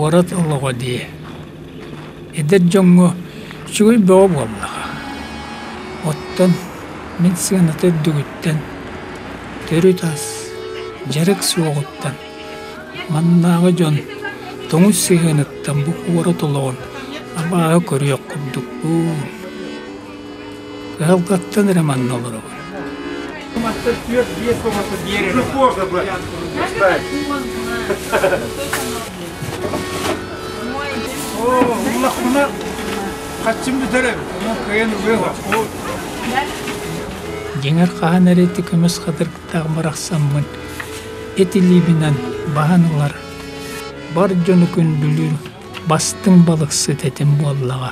Куорат олоҕо дии. Эдэр дьоҥҥо үчүгэй бөҕө буоллаҕа. Оттон мин сыаната үрдүгүттэн, төрүт ас, дьарык суоҕуттан, маннааҕы дьон тоҥус сыһыаныттан бу куорат олоҕун абааһы көрүөх курдукпун. Кыһалҕаттан эрэ манна олоробун. Дьиҥэр хаһан эрэ ити көмүс хатырыктаах барахсаммын эт илиибинэн баһан ылар, бар дьону күндүлүүр бастыҥ балыксыт этим буоллаҕа.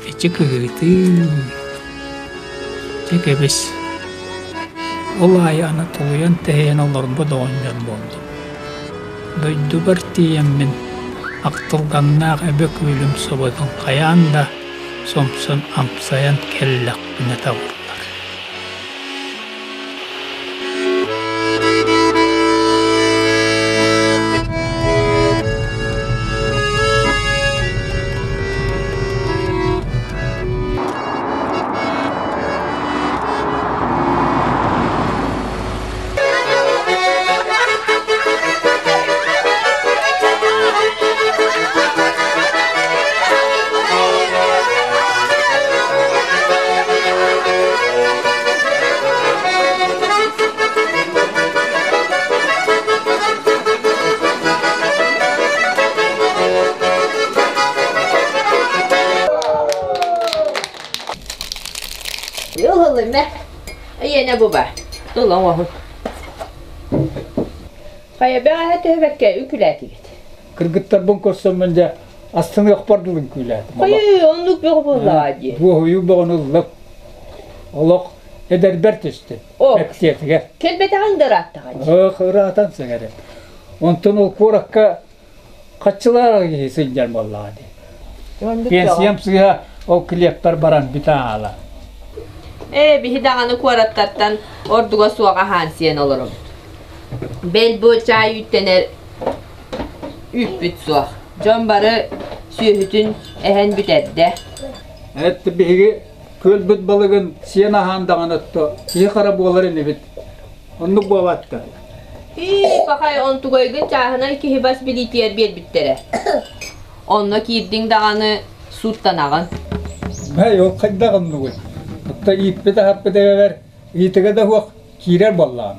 Эчи кыһыытыы, дьэ кэбис, ол аайы аны тулуйан-тэһийэн олорбут оҕонньор буоллум. Дойдубар тиийэммин ахтылҕаннаах эбэ күөлүм соботун хайаан да сомсон амсайан кэллэхпинэ табыллар. Ылылымэ. Ийэнэ буба. Тыл оҥоһун. Хайа бэҕэһээ түһүбэккэ үкүлээтигит. Кыргыттарбын көрсөммүн дьэ астыныахпар дылы үҥкүүлээтим. Хайыы, оннук бөҕө буоллаҕа дии. Дуоһуйуу бөҕөнү ыллым. Олох эдэрбэр түстүм. Мэктиэтигэр. Кэлбэтэҕиҥ да ырааттаҕа дии. Ох, ыраатан сэҥэрим. Онтон ол куоракка хаччылаах киһи сылдьар буоллаҕа дии. Пенсиям сыыһа ол килиэппэр баран бүтэ аала. Ээ, биһи даҕаны куораттартан ордуга суох аһаан сиэн олоробут. Бэл бу чаай үүттэнэр үүппүт суох. Дьон бары сүөһүтүн эһэн бүтэрдэ. Эт биһиги күөлбүт балыгын сиэн аһаан даҕаны отто киһи хара буолар инибит. Оннук буолбатта. Ии, пахай онтугайгын чааһынай киһи бас билиитигэр биэрбиттэрэ. Онно киирдиҥ даҕаны сууттанаҕын. Бай, ол хайдах оннугуй? Отто ииппит-аһаппыт эбэбэр ыйытыга да суох киирэр буоллаҕым.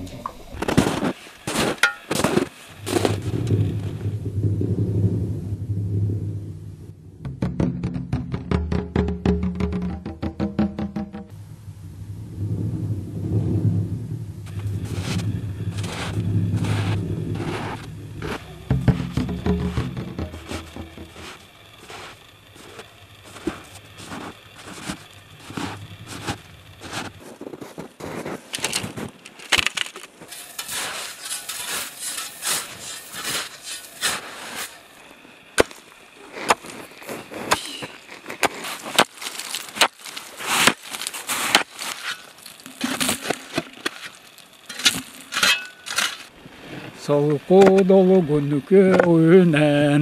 Солко долгун көөнэн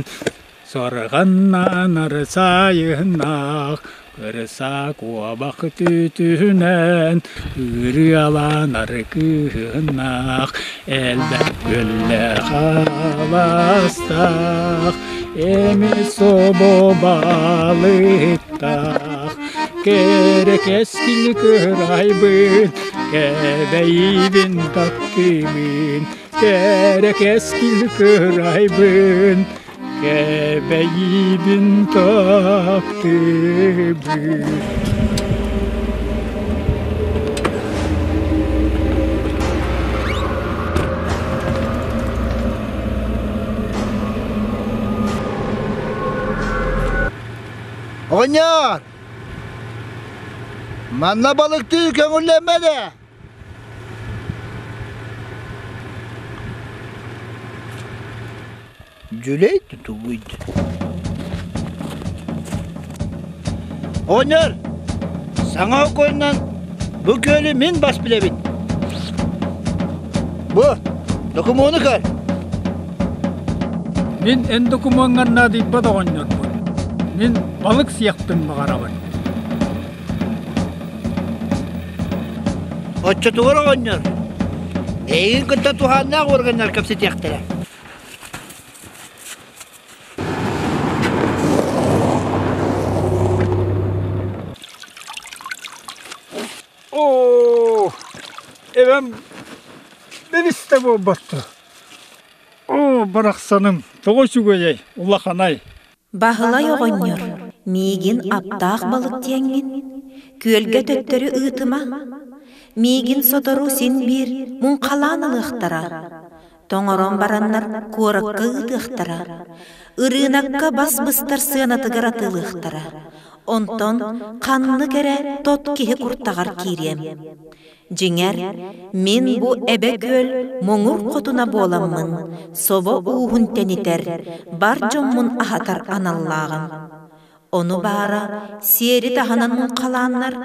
Сарҕаннаанар сайыннаах, кырса куобах түүтүнэн, ырыаланар кыһыннаах, элбэх күөллээх алаастаах, эмис собо балыктаах, кэрэ кэскил кырайбын, кэбэйибин таптыыбын, кэрэ кэскил кырайбын, Кэбэйиибин таптыыбын. Оҕонньор! Манна балыктыы көҥүллэммэт ээ! Дьүлэй тутугуйд. Оҕонньор, саҥа окуоннан бу күөлү мин бас билэбин. Бу, докумуону көр. Мин эн докумуоҥҥар наадыйбат оҕонньорбун. Мин балык сиэхпин баҕарабын. Оччотугар оҕонньор, эйигин кытта туһааннаах уорганнар кэпсэтиэхтэрэ. Оо, эбэм бэбистэ буолбатта. Оо, барахсаным, тоҕо үчүгэйэй, улаханай. Баһылай оҕонньор, миигин аптаах балык диэҥҥин, күөлгэ төттөрү ыытыма. Миигин сотору син биир муҥхалаан ылыахтара. Тоҥорон бараннар куоракка ыытыахтара. Ырыынакка бас быстар сыанатыгар атыылыахтара. Онтон ханнык эрэ тот киһи куртаҕар киириэм. Дьиҥэр, мин бу Эбэ күөл муҥур хотуна буоламмын, собо ууһун тэнитэр, бар дьоммун аһатар аналлааҕым. Ону баара, сиэри таһынан муҥхалааннар,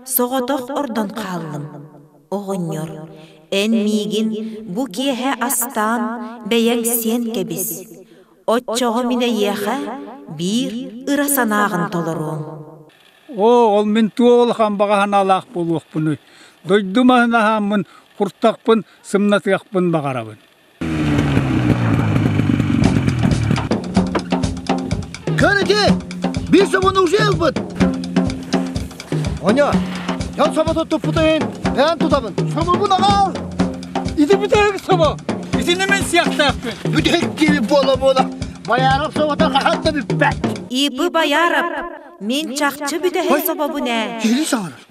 соҕотох ордон хааллым. Оҕонньор, эн миигин бу киэһэ астаан, бэйэҥ сиэн кэбис. Оччоҕо мин эйиэхэ биир ыра санааҕын толоруом. Оо, ол мин туох улахан баҕа санаалаах буолуохпунуй? Дойдум аһын аһааммын, куртахпын сымнатыахпын баҕарабын. Көр ити, биир собону уже ылбыт. Оня, дьон соботу туппутун бэйэн тутабын. Собобун аҕал! Ити бүтэһик собо! Итини мин сиэхтээхпин! Бүтэһик киһи буола-буола, Байаарап собото хаһан да бүппэт. Ипы Байаарап, мин чахчы бүтэһик собобун ээ. Киһини саҥарар.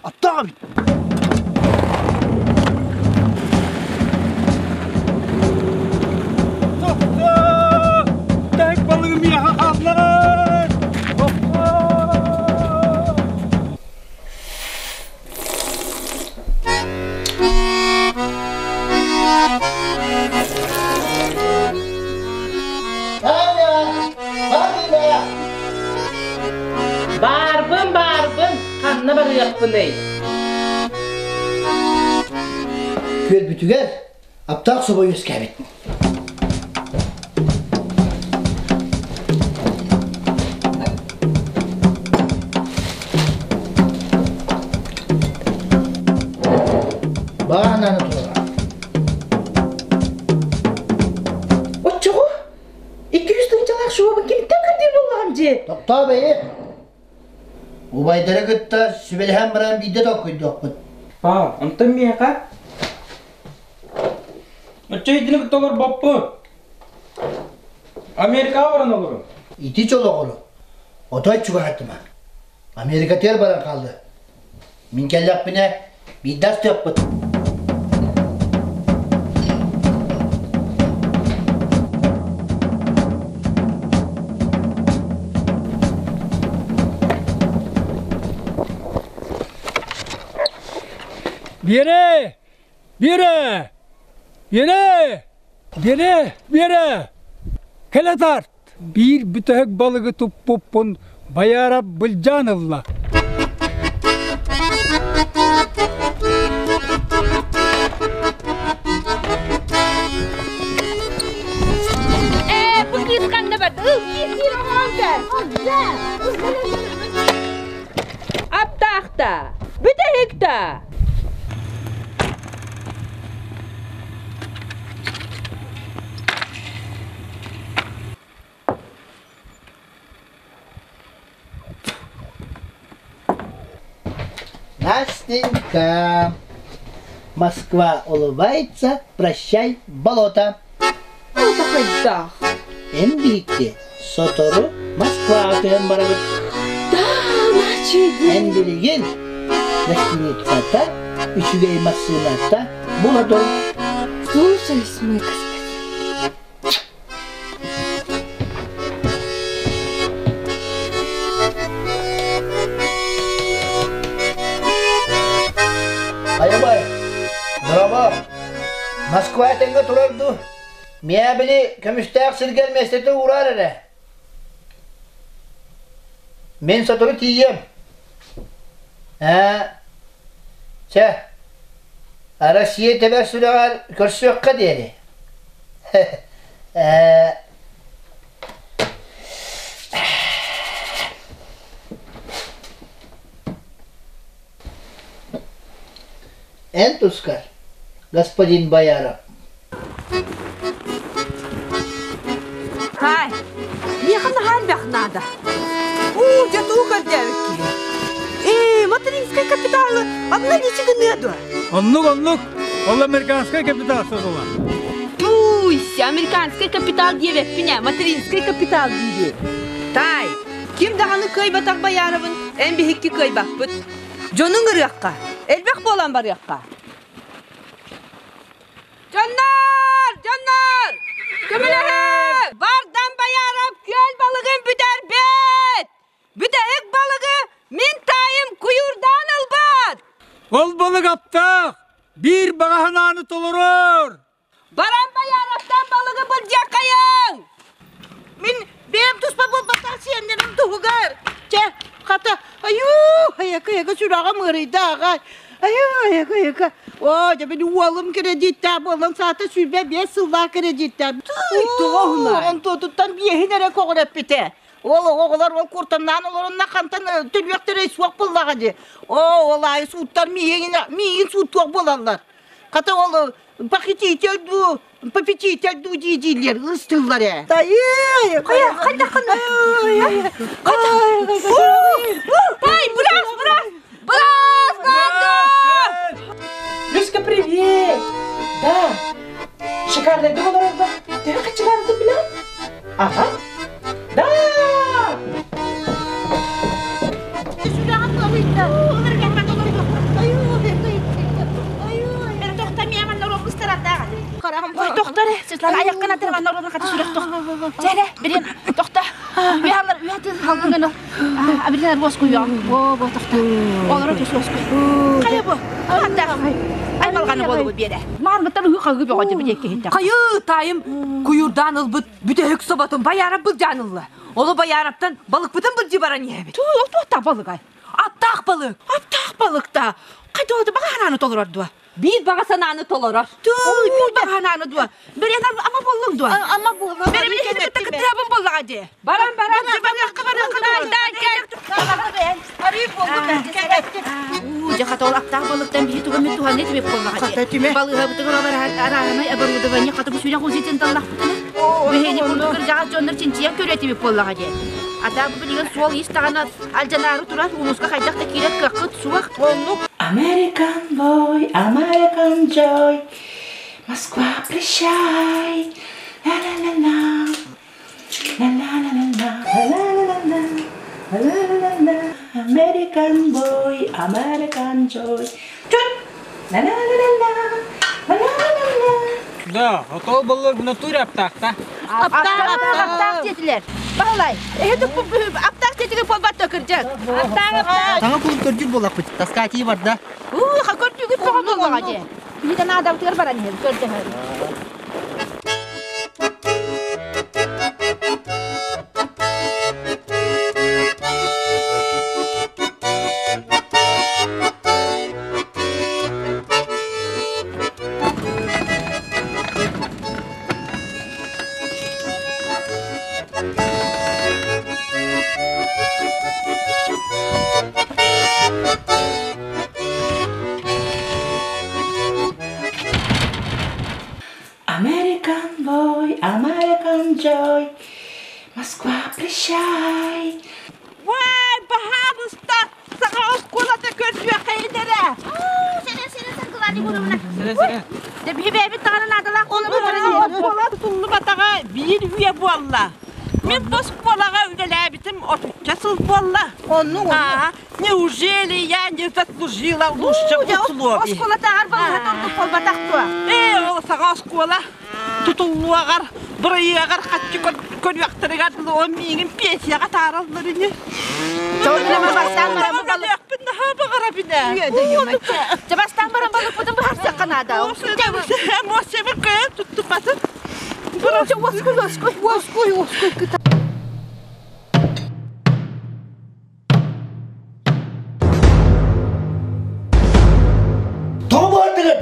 Аттаах эбит. Тохтоо! Бүтэһик балыгым миэхэ хааллар! Тохтоо! Таня! Марина! Баарбын, баарбын, ханна барыахпыный? Күөлбүтүгэр аптаах собо үөскээбит. Баананы турара. Оччоҕо 200 тыһыынчалаах шубабын кимтэн көрдүүр буоллаҕым дьиэ? Тохтоо бэйи. Убайдары кытта сүбэлэһэн баран биирдэ толкуйдуохпут. Па, онтон миэхэ? Оччо итини кытта олорбоппут. Америкаҕа баран олорун. Ити чолоҕору отой чугаһатыма. Америкатыгар баран хаалла. Мин кэллэхпинэ биирдэ астыахпыт. Биэрэ! Биэрэ! Биэрэ! Биэрэ! Биэрэ! Кэлэ тарт! Биир бүтэһик балыгы туппуппун Байаарап былдьаан ылла. Ээ, бу кыыс ханна барда? Ыл, киир, киир, оҥорон көр. Аптаахта! Бүтэһик да! Настенька, Москва улыбается, прощай, болото. Ол хайдах? Эн биһикки сотору Москваҕа көһөн барабыт. Да, начи Эн билигин гостиницата, үчүгэй массыыната була тур. Слушаюсь, мой господин. Айабай, браво! Москва этэҥҥэ турар дуу? Миэбили көмүстээх сиргэр миэстэтэ уураар эрэ. Мин сотору тиийиэм. Ээ, чэ, Россия тэбэр сүрэҕэр көрсүөххэ диэри. Ээ, Эн тускар, господин Бояров. Хай, миэхэ наһаа элбэх наада. Уу, дьэ туу көрдөөбүт киһи. Ээ, материнскай капиталы обналичи гыныа дуо? Оннук, оннук. Ол американскай капитал содула. Туйся, американскай капитал диэбэппин ээ, материнскай капитал диибин. Таай, ким даҕаны кыайбатах Бояровын эн биһикки кыайбаппыт. Дьонуҥ ырыахха, элбэх буолан барыахха. Дьоннор! Дьоннор! Көмөлөһүҥ! Бардам Бояров күөл балыгын бүтэрбит! Бүтэһик балыгы мин таайым куйуурдаан ылбыт! Ол балык аптаах, биир баҕа санааны толорор! Баран Бояровтан балыгы былдьыаххайыҥ! Мин бэйэм туспа буолбатах сиэннэрим туһугар. Чэ, хата, айуу, айака-айака сүрэҕим ыарыйда аҕай. Айуу, айака-айака. Оо, дьэ, мин уолум кредиттээх буолан саата 25 сыллаах кредиттээх. Тоҕо Онтуотуттан биэһин эрэ көҕүрэппитэ. Ол оҕолор ол куртамнаан олоронно хантан төлүөхтэрэ суох буоллаҕа дии. Оо, ол аайы сууттар миигин миигин сууттуох буолаллар. Хата ол похититель дуу, попечитель дуу дии дииллэр, ыстыыллар ээ. Тайыы! Хайа, хайдаххын? Тай, бырас, бырас! Бырас, надо! Люська, привет! Да, шикарный дом олорорго. Төһө хаччылаабытын билэҕин? Ага. Да! Тохтор, Светлана аяққын атырман орнын хаты сүрэх тох. Чәле, бирин тохта. Үһалар үһатын халгынгын абирин воскуйо. О, бо тохта. Олоро түс воскуй. Кая бу? Хатта. Аймалганы болу биэрэ. Мааргыттан үһү хагы бөҕө дебит киһитэ. Хайы таайым куйурдаан ылбыт бүтэһик соботун баяра былдьаан ылла. Олу Баяраптан балыкпытын былдьы баран иһэбит. Туу, ол туохтаах балыгай? Аттаах балык. Аптаах балыкта. Хайда баҕа ханааны толорор дуо? Биир баҕа санааны толорор. Туу, биир баҕа ханааны дуо? Бэрен ама боллуң дуо? Ама боллуң. Бэрен билиһини кытта кыттыабын боллаға де. Баран баран. Жахата ол аптаах балыктан биһи тугу мен туһанны тибеп боллаға де. Балыга бутугар араанай оборудование хата бу сүрэх узитин таллахпытына. Биһини курдук кырдьаҕас дьоннор чинчийэн көрө тибеп боллаға де. Ата бу билигин суол ис таҕана алдьанаары турар улууска хайдах да киирэр кыаххыт суох. Оннук. American boy, American joy, Москва, прощай. Ла-ла-ла-ла, ла-ла-ла-ла, ла-ла-ла-ла, ла-ла-ла-ла. American boy, American joy. Чут! Ла-ла-ла-ла, ла-ла-ла-ла. Да, а то балык в натуре аптаах-та. Аптаах, аптаах диэтилэр. Баһылай, эһи аптаах диэтигэр буолбат кырдьык. Аптаах, аптаах. Саҥа кулун көрдүүр буоллахпыт. Таскаатии барда. Уу, ха көрдүүгүт тоҕо буоллаҕа дии. Биһиги наадабытыгар баран иһэбит, көрдөһөр. American boy, American joy, Москва, прощай. Вай, баһаабыста, саҥа оскуолата көрсүөххэйин эрэ. Сэрэ, сэрэ, саргылааны гурумна. Сэрэ, сэрэ. Дэ биһи бэйэбит даҕаны наадалаах Оскуола тутуллубатаҕа биир үйэ буолла. Мин бу оскуолаҕа үлэлээбитим отучча сыл буолла. Оннук, оннук. Неужели я не заслужила лучших условий? Оскуолатааҕар балыһа ордук буолбатах дуо? Ээ, ол саҥа оскуола тутуллуоҕар, бырайыагар хаччы көрүөхтэригэр дылы ол миигин пенсияҕа таараллар ини. Бастаан баран Өлүөхпүн наһаа баҕарабын ээ. Дьэ бастаан баран балыкпытын быһаарсыахха наада. Эмоциябын кыайан туттубатым. Уоскуй, уоскуй, уоскуй, уоскуй. Тоҕо бардыгыт?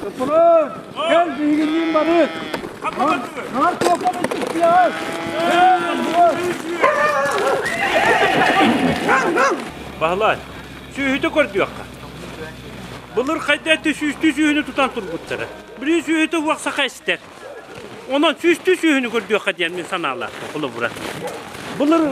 Сопрун, кэл биһигинниин барыт. Наар туохха бэттиктиэҕэр. Кэл, Баһылай, сүөһүтэ көрдүөххэ. Былыр хайда этэ сүүстүү сүөһүнү тутан турбуттара. Билигин сүөһүтэ уох саха истэр. Онон сүүстүү сүөһүнү көрдүөххэ диэн мин санаалаахпын холобура. Былыр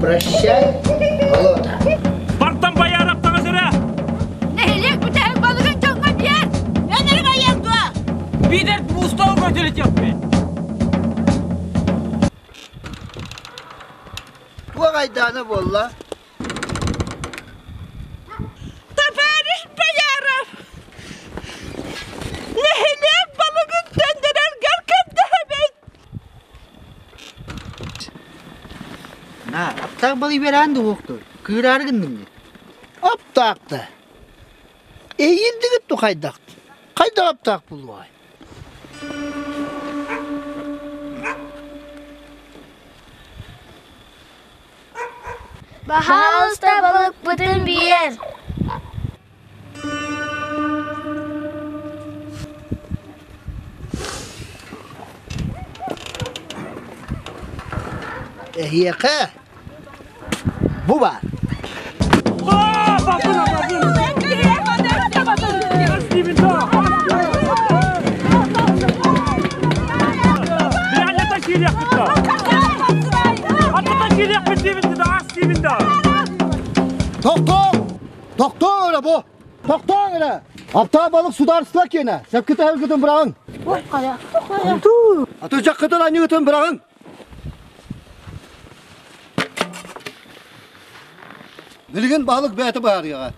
Прощай, болото. Бартан Бояров таҥас эрэ! Нэһилиэк бүтэһик балыгын дьоҥҥо биэр! Өнөрүм айан дуо? Бидер мустал көтүлүтүөхпүт. Туох айдаана буолла? Товарищ Бояров! Нэһилиэк балыгын төннөрөргөр көрдөһөбүн! На, аптаах балый бераан дуһуохтур. Кыыраары гынныҥ дии. Аптаахта. Эйиилдигит ту хайдах? Хайдах аптаах булуой? Баһаалыста балыкпытын биэр. Эһиэхэ бу баар. Тохтоо! Тохтоо эрэ бу! Тохтооҥ эрэ! Аптаах балык судаарыстыба киэнэ. Сөпкө таһыргытын быраҕыҥ. Атырдьаххытын анньыгытын быраҕыҥ. Билигин баһылык бэйэтэ быһаарыаҕа.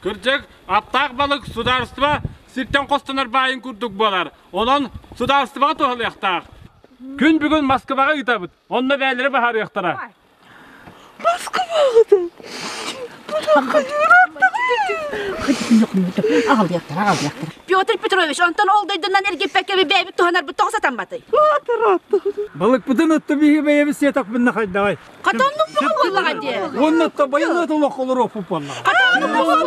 Кырдьык, аптаах балык судаарыстыба сиртэн хостонор баайын курдук буолар. Онон судаарыстыбаҕа туһалыахтаах. Күн бүгүн Москваҕа ыытабыт. Онно бэйэлэрэ быһаарыахтара. Петр Петрович, онтон ол дойдунан эргиппэккэ бэйэбит туһанарбыт тоҕо сатамматый? Балыкпытын отто биһи бэйэбит сиэтахпын хайдаҕай. Хатоннук буоллаҕа дии. Уонна отто байылыат олох олоруохпут буоллаҕа. Хатоннук буоллаҕа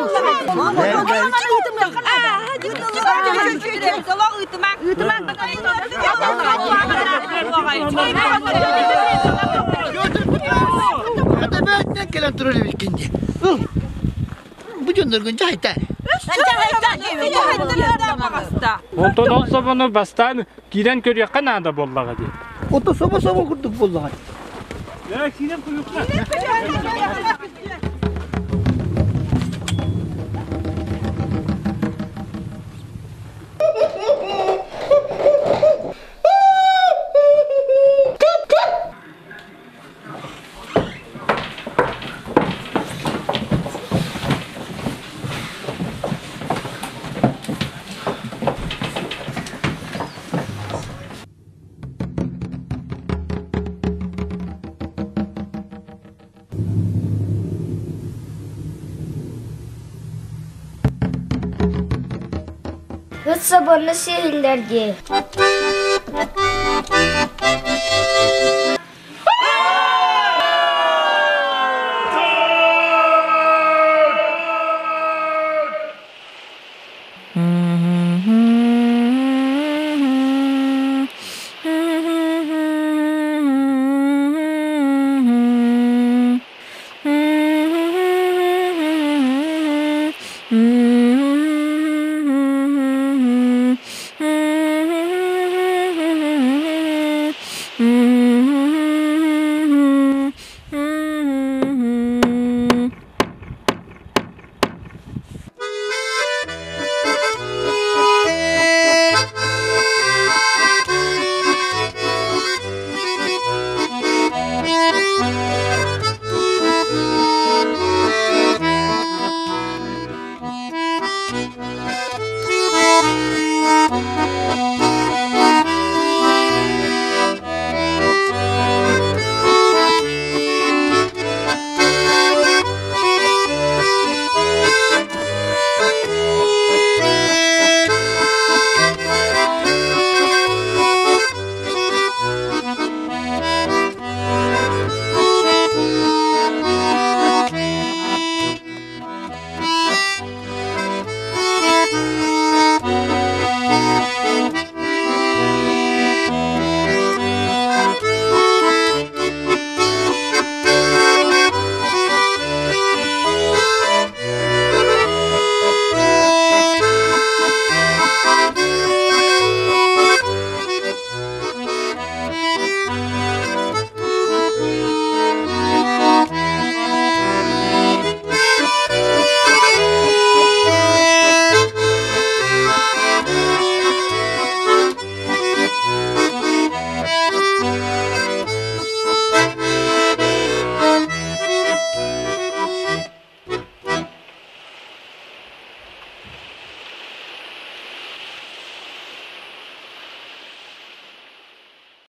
Хата бээтинэн кэлэн турар эбиккин дии. Ыл, бу дьонноргун дьаһайтаар. Онтон ол собону бастаан киирэн көрүөххэ наада буоллаҕа дии. Ото собо-собо курдук буоллаҕа. Ээ, киирэн көрүөххэ. Ыт собону сиэһиллэр дии.